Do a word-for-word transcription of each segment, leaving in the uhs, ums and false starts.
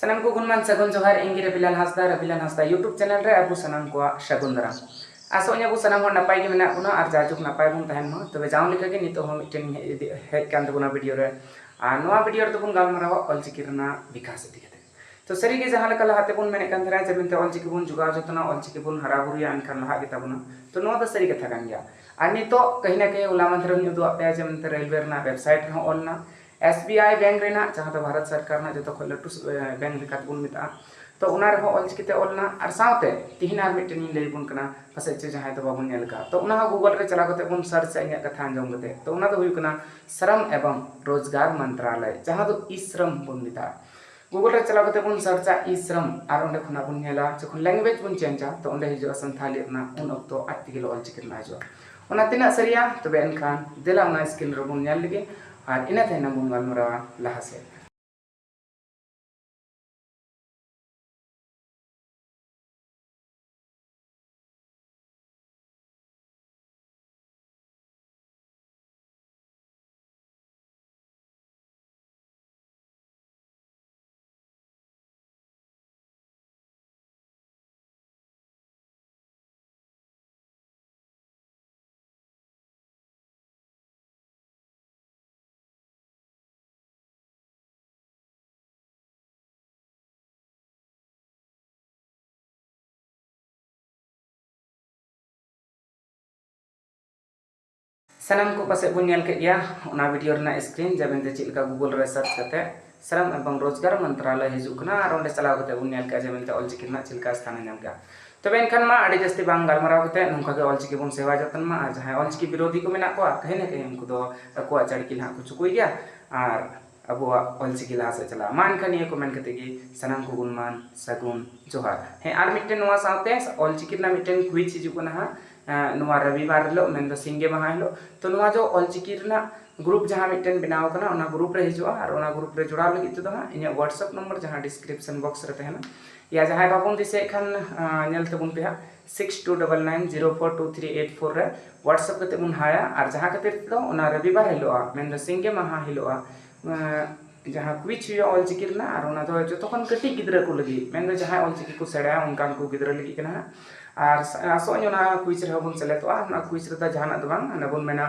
ᱥᱟᱱᱟᱢ ᱠᱚ ᱜᱩᱱᱢᱟᱱ ᱥᱟᱹᱜᱩᱱ ᱡᱚᱦᱟᱨ᱾ ᱤᱧ ᱜᱮ ᱨᱟᱵᱤᱞᱟᱞ ᱦᱟᱸᱥᱫᱟ, ᱨᱟᱵᱤᱞᱟᱞ ᱦᱟᱸᱥᱫᱟ YouTube channel ᱨᱮ ᱟᱵᱚ ᱥᱟᱱᱟᱢ ᱠᱚᱣᱟᱜ ᱥᱟᱹᱜᱩᱱ ᱫᱟᱨᱟᱢ᱾ ᱟᱥᱚᱜ ᱟᱹᱧ ᱟᱵᱚ ᱥᱟᱱᱟᱢ ᱦᱚᱲ ᱱᱟᱯᱟᱭ ᱜᱮ ᱢᱮᱱᱟᱜ ᱵᱚᱱᱟ ᱟᱨ ᱡᱟᱭᱡᱩᱜᱽ ᱱᱟᱯᱟᱭ ᱵᱚᱱ ᱛᱟᱦᱮᱱ ᱢᱟ᱾ ᱛᱚᱵᱮ ᱡᱟᱣ ᱞᱮᱠᱟ ᱜᱮ ᱱᱤᱛᱚᱜ ᱦᱚᱸ ᱢᱤᱫᱴᱮᱱ ᱦᱮᱡ ᱤᱫᱤ, ᱦᱮᱡ ᱠᱟᱱ ᱛᱟᱵᱚᱱᱟ video ᱨᱮ᱾ ᱟᱨ ᱱᱚᱣᱟ video ᱨᱮᱫᱚ ᱵᱚᱱ ᱜᱟᱞᱢᱟᱨᱟᱣᱟ ᱚᱞᱪᱤᱠᱤ ᱨᱮᱱᱟᱜ ᱵᱤᱠᱟᱥ ᱤᱫᱤ ᱠᱟᱛᱮ᱾ ᱛᱚ ᱥᱟᱹᱨᱤ ᱜᱮ ᱡᱟᱦᱟᱸ ᱞᱮᱠᱟ ᱞᱟᱦᱟ ᱛᱮᱵᱚᱱ ᱢᱮᱱᱮᱫ ᱠᱟᱱ ᱛᱟᱦᱮᱱᱟ ᱡᱮ ᱢᱮᱱᱛᱮ ᱚᱞᱪᱤᱠᱤ ᱵᱚᱱ ᱡᱚᱜᱟᱣ ᱡᱚᱛᱚᱱᱟ, ᱚᱞᱪᱤᱠᱤ ᱵᱚᱱ ᱦᱟᱨᱟ ᱵᱩᱨᱩᱭᱟ, ᱮᱱᱠᱷᱟᱱ ᱞᱟᱦᱟᱜ ᱜᱮ ᱛᱟᱵᱚᱱᱟ᱾ ᱛᱚ ᱱᱚᱣᱟ ᱫᱚ ᱥᱟᱹᱨᱤ ᱠᱟᱛᱷᱟ ᱠᱟᱱ ᱜᱮᱭᱟ᱾ ᱟᱨ ᱱᱤᱛᱚᱜ ᱠᱟᱹᱦᱤ ᱱᱟ ᱠᱟᱹᱦᱤ ᱦᱚᱞᱟ ᱢᱟᱫᱷᱮᱨ ᱤᱧ ᱩᱫᱩᱜ ᱟᱫ ᱯᱮᱭᱟ ᱡᱮ ᱢᱮᱱᱛᱮ ᱨᱮᱞᱣᱮ ᱨᱮᱱᱟᱜ website ᱨᱮᱦᱚᱸ ᱚᱞ ᱮᱱᱟ, SBI bank ᱨᱮᱱᱟᱜ, ᱡᱟᱦᱟᱸ ᱫᱚ ᱵᱷᱟᱨᱚᱛ ᱥᱚᱨᱠᱟᱨ ᱨᱮᱱᱟᱜ ᱡᱚᱛᱚ ᱠᱷᱚᱱ ᱞᱟᱹᱴᱩ, ᱮ, bank ᱞᱮᱠᱟ ᱛᱮᱵᱚᱱ ᱢᱮᱛᱟᱜᱼᱟ᱾ ᱛᱚ ᱚᱱᱟ ᱨᱮᱦᱚᱸ ᱚᱞᱪᱤᱠᱤ ᱛᱮ ᱚᱞ ᱮᱱᱟ᱾ ᱟᱨ ᱥᱟᱶᱛᱮ ᱛᱤᱦᱤᱧ ᱟᱨ ᱢᱤᱫᱴᱮᱱ ᱤᱧ ᱞᱟᱹᱭ ᱟᱵᱚᱱ ᱠᱟᱱᱟ, ᱯᱟᱥᱮᱡ ᱪᱚ ᱡᱟᱦᱟᱸᱭ ᱫᱚ ᱵᱟᱵᱚᱱ ᱧᱮᱞ ᱟᱠᱟᱫ᱾ ᱛᱚ ᱚᱱᱟ ᱦᱚᱸ Google ᱨᱮ ᱪᱟᱞᱟᱣ ᱠᱟᱛᱮ ᱵᱚᱱ search ᱟ ᱤᱧᱟᱹᱜ ᱠᱟᱛᱷᱟ ᱟᱸᱡᱚᱢ ᱠᱟᱛᱮ᱾ ᱛᱚ ᱚᱱᱟ ᱫᱚ ᱦᱩᱭᱩᱜ ᱠᱟᱱᱟ ᱥᱨᱚᱢ ᱮᱵᱚᱝ ᱨᱳᱡᱽᱜᱟᱨ ᱢᱚᱱᱛᱨᱟᱞᱚᱭ, ᱡᱟᱦᱟᱸ ᱫᱚ ᱤ ᱥᱨᱚᱢ ᱵᱚᱱ ᱢᱮᱛᱟᱜᱼᱟ᱾ Google ᱨᱮ ᱪᱟᱞᱟᱣ ᱠᱟᱛᱮ ᱵᱚᱱ search ᱟ ᱤ ᱥᱨᱚᱢ, ᱟᱨ ᱚᱸᱰᱮ ᱠᱷᱚᱱᱟᱜ ᱵᱚᱱ ᱧᱮᱞᱟ, ᱡᱚᱠᱷᱚᱱ language ᱵᱚᱱ change ᱟ, ᱛᱚ ᱚᱸᱰᱮ ᱦᱤᱡᱩᱜᱼᱟ ᱥᱟᱱᱛᱷᱟᱞᱤ ᱨᱮᱱᱟᱜ, ᱩᱱ ᱚᱠᱛᱚ ᱟᱡ ᱛᱮᱜᱮ ᱚᱞᱪᱤᱠᱤ ᱨᱮᱱᱟᱜ ᱦᱤᱡᱩᱜᱼᱟ᱾ ᱚᱱᱟ ᱛᱤᱱᱟᱹᱜ ᱥᱟᱹᱨᱤᱭᱟ? ᱛᱚᱵᱮ ᱮᱱᱠᱷᱟᱱ ᱫᱮᱞᱟ ᱚᱱᱟ screen ᱨᱮᱵᱚᱱ ᱧᱮᱞ ᱞᱮᱜᱮ, ᱟᱨ ᱤᱱᱟᱹ ᱛᱟᱭᱱᱚᱢ ᱵᱚᱱ ᱜᱟᱞᱢᱟᱨᱟᱣᱟ ᱞᱟᱦᱟ ᱥᱮᱫ᱾ ᱥᱟᱱᱟᱢ ᱠᱚ ᱯᱟᱥᱮᱡ ᱵᱚᱱ ᱧᱮᱞ ᱠᱮᱫ ᱜᱮᱭᱟ ᱚᱱᱟ video ᱨᱮᱱᱟᱜ screen, ᱡᱮ ᱢᱮᱱᱛᱮ ᱪᱮᱫ ᱞᱮᱠᱟ Google ᱨᱮ search ᱠᱟᱛᱮ ᱥᱨᱚᱢ ᱮᱵᱚᱝ ᱨᱳᱡᱽᱜᱟᱨ ᱢᱚᱱᱛᱨᱟᱞᱚᱭ ᱦᱤᱡᱩᱜ ᱠᱟᱱᱟ, ᱟᱨ ᱚᱸᱰᱮ ᱪᱟᱞᱟᱣ ᱠᱟᱛᱮ ᱵᱚᱱ ᱧᱮᱞ ᱠᱮᱜᱼᱟ ᱡᱮ ᱢᱮᱱᱛᱮ ᱚᱞᱪᱤᱠᱤ ᱨᱮᱱᱟᱜ ᱪᱮᱫ ᱞᱮᱠᱟ ᱥᱛᱷᱟᱱ ᱮ ᱧᱟᱢ ᱠᱮᱜᱼᱟ᱾ ᱛᱚᱵᱮ ᱮᱱᱠᱷᱟᱱ ᱢᱟ ᱟᱹᱰᱤ ᱡᱟᱹᱥᱛᱤ ᱵᱟᱝ ᱜᱟᱞᱢᱟᱨᱟᱣ ᱠᱟᱛᱮ ᱱᱚᱝᱠᱟ ᱜᱮ ᱚᱞᱪᱤᱠᱤ ᱵᱚᱱ ᱥᱮᱵᱟ ᱡᱚᱛᱚᱱ ᱢᱟ, ᱟᱨ ᱡᱟᱦᱟᱸᱭ ᱚᱞᱪᱤᱠᱤ ᱵᱤᱨᱳᱫᱷᱤ ᱠᱚ ᱢᱮᱱᱟᱜ ᱠᱚᱣᱟ, ᱠᱟᱹᱦᱤ ᱱᱟ ᱠᱟᱹᱦᱤ ᱩᱱᱠᱩ ᱫᱚ ᱟᱠᱚᱣᱟᱜ ᱪᱟᱹᱲᱠᱤ ᱱᱟᱦᱟᱜ ᱠᱚ ᱪᱩᱠᱩᱭ ᱜᱮᱭᱟ, ᱟᱨ ᱟᱵᱚᱣᱟᱜ ᱚᱞᱪᱤᱠᱤ ᱞᱟᱦᱟ ᱥᱮᱫ ᱪᱟᱞᱟᱜᱼᱟ᱾ ᱢᱟ ᱮᱱᱠᱷᱟᱱ ᱱᱤᱭᱟᱹ ᱠᱚ ᱢᱮᱱ ᱠᱟᱛᱮ ᱜᱮ ᱥᱟᱱᱟᱢ ᱠᱚ ᱜᱩᱱᱢᱟᱱ ᱥᱟᱹᱜᱩᱱ ᱡᱚᱦᱟᱨ᱾ ᱦᱮᱸ, ᱟᱨ ᱢᱤᱫᱴᱮᱱ ᱱᱚᱣᱟ ᱥᱟᱶᱛᱮ ᱚᱞᱪᱤᱠᱤ ᱨᱮᱱᱟᱜ ᱢᱤᱫᱴᱮᱱ quiz ᱦᱤᱡᱩᱜ ᱠᱟᱱᱟ ᱦᱟᱸᱜ, ᱮᱸ, ᱱᱚᱣᱟ ᱨᱚᱵᱤᱵᱟᱨ ᱦᱤᱞᱳᱜ, ᱢᱮᱱᱫᱚ ᱥᱤᱸᱜᱮ ᱢᱟᱦᱟ ᱦᱤᱞᱳᱜ᱾ ᱛᱚ ᱱᱚᱣᱟ ᱡᱚ ᱚᱞᱪᱤᱠᱤ ᱨᱮᱱᱟᱜ group ᱡᱟᱦᱟᱸ ᱢᱤᱫᱴᱮᱱ ᱵᱮᱱᱟᱣ ᱠᱟᱱᱟ, ᱚᱱᱟ group ᱨᱮ ᱦᱤᱡᱩᱜᱼᱟ, ᱟᱨ ᱚᱱᱟ group ᱨᱮ ᱡᱚᱲᱟᱣ ᱞᱟᱹᱜᱤᱫ ᱛᱮᱫᱚ ᱦᱟᱸᱜ ᱤᱧᱟᱹᱜ WhatsApp number ᱡᱟᱦᱟᱸ description box ᱨᱮ ᱛᱟᱦᱮᱱᱟ, ᱭᱟ ᱡᱟᱦᱟᱸᱭ ᱵᱟᱵᱚᱱ ᱫᱤᱥᱟᱹᱭᱮᱫ ᱠᱷᱟᱱ, ᱟᱸ, ᱧᱮᱞ ᱛᱟᱵᱚᱱ ᱯᱮ ᱦᱟᱸᱜ, six two double nine zero four two three eight four ᱨᱮ WhatsApp ᱠᱟᱛᱮ ᱵᱚᱱ ᱦᱟᱭᱟ᱾ ᱟᱨ ᱡᱟᱦᱟᱸ ᱠᱷᱟᱹᱛᱤᱨ ᱛᱮᱫᱚ ᱚᱱᱟ ᱨᱚᱵᱤᱵᱟᱨ ᱦᱤᱞᱳᱜᱼᱟ, ᱢᱮᱱᱫᱚ ᱥᱤᱸᱜᱮ ᱢᱟᱦᱟ ᱦᱤᱞᱳᱜᱼᱟ, ᱟᱸ, ᱡᱟᱦᱟᱸ quiz ᱦᱩᱭᱩᱜᱼᱟ ᱚᱞᱪᱤᱠᱤ ᱨᱮᱱᱟᱜ, ᱟᱨ ᱚᱱᱟ ᱫᱚ ᱡᱚᱛᱚ ᱠᱷᱚᱱ ᱠᱟᱹᱴᱤᱡ ᱜᱤᱫᱽᱨᱟᱹ ᱠᱚ ᱞᱟᱹᱜᱤᱫ, ᱢᱮᱱᱫᱚ ᱡᱟᱦᱟᱸᱭ ᱚᱞᱪᱤᱠᱤ ᱠᱚ ᱥᱮᱬᱟᱭᱟ ᱚᱱᱠᱟᱱ ᱠᱚ ᱜᱤᱫᱽᱨᱟᱹ ᱞᱟᱹᱜᱤᱫ ᱠᱟᱱᱟ ᱦᱟᱸᱜ᱾ ᱟᱨ ᱥᱟ- ᱟᱥᱚᱜ ᱟᱹᱧ ᱚᱱᱟ quiz ᱨᱮᱦᱚᱸ ᱵᱚᱱ ᱥᱮᱞᱮᱫᱚᱜᱼᱟ᱾ ᱚᱱᱟ quiz ᱨᱮᱫᱚ ᱡᱟᱦᱟᱱᱟᱜ ᱫᱚ ᱵᱟᱝ, ᱦᱟᱱᱟ ᱵᱚᱱ ᱢᱮᱱᱟ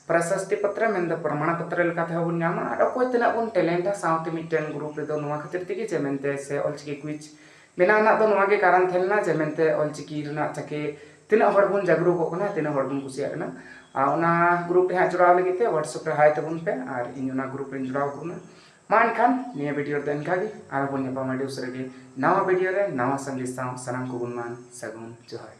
ᱯᱨᱚᱥᱟᱥᱛᱤ ᱯᱚᱛᱨᱚ, ᱢᱮᱱᱫᱚ ᱯᱨᱚᱢᱟᱬ ᱯᱚᱛᱨᱚ ᱞᱮᱠᱟ ᱛᱮᱦᱚᱸ ᱵᱚᱱ ᱧᱟᱢᱟ᱾ ᱟᱨ ᱚᱠᱚᱭ ᱛᱤᱱᱟᱹᱜ ᱵᱚᱱ ᱴᱮᱞᱮᱱᱴᱟ, ᱥᱟᱶᱛᱮ ᱢᱤᱫᱴᱮᱱ ᱜᱨᱩᱯ ᱨᱮᱫᱚ ᱱᱚᱣᱟ ᱠᱷᱟᱹᱛᱤᱨ ᱛᱮᱜᱮ ᱡᱮ ᱢᱮᱱᱛᱮ ᱥᱮ ᱚᱞᱪᱤᱠᱤ quiz ᱵᱮᱱᱟᱣ ᱨᱮᱱᱟᱜ ᱫᱚ ᱱᱚᱣᱟ ᱜᱮ ᱠᱟᱨᱚᱱ ᱛᱟᱦᱮᱸ ᱞᱮᱱᱟ ᱡᱮ ᱢᱮᱱᱛᱮ ᱚᱞᱪᱤᱠᱤ ᱨᱮᱱᱟᱜ ᱪᱟᱠᱮ ᱛᱤᱱᱟᱹᱜ ᱦᱚᱲ ᱵᱚᱱ ᱡᱟᱜᱽᱨᱩᱠᱚᱜ ᱠᱟᱱᱟ, ᱛᱤᱱᱟᱹᱜ ᱦᱚᱲ ᱵᱚᱱ ᱠᱩᱥᱤᱭᱟᱜ ᱠᱟᱱᱟ᱾ ᱟᱨ ᱚᱱᱟ ᱜᱨᱩᱯ ᱨᱮ ᱦᱟᱸᱜ ᱡᱚᱲᱟᱣ ᱞᱟᱹᱜᱤᱫ ᱛᱮ WhatsApp ᱨᱮ ᱦᱟᱭ ᱛᱟᱵᱚᱱ ᱯᱮ, ᱟᱨ ᱤᱧ ᱚᱱᱟ ᱜᱨᱩᱯ ᱨᱮᱧ ᱡᱚᱲᱟᱣ ᱠᱚ ᱠᱟᱱᱟ᱾ ᱢᱟ ᱮᱱᱠᱷᱟᱱ ᱱᱤᱭᱟᱹ ᱵᱷᱤᱰᱤᱭᱳ ᱨᱮᱫᱚ ᱤᱱᱠᱟ ᱜᱮ, ᱟᱨᱦᱚᱸ ᱵᱚᱱ ᱧᱟᱯᱟᱢᱟ ᱟᱹᱰᱤ ᱩᱥᱟᱹᱨᱟ ᱜᱮ ᱱᱟᱣᱟ ᱵᱷᱤᱰᱤᱭᱳ ᱨᱮ ᱱᱟᱣᱟ ᱥᱟᱸᱫᱮᱥ ᱥᱟᱶ᱾ ᱥᱟᱱᱟᱢ ᱠᱚᱜᱮ ᱢᱟ ᱥᱟᱹᱜᱩᱱ ᱡᱚᱦᱟᱨ᱾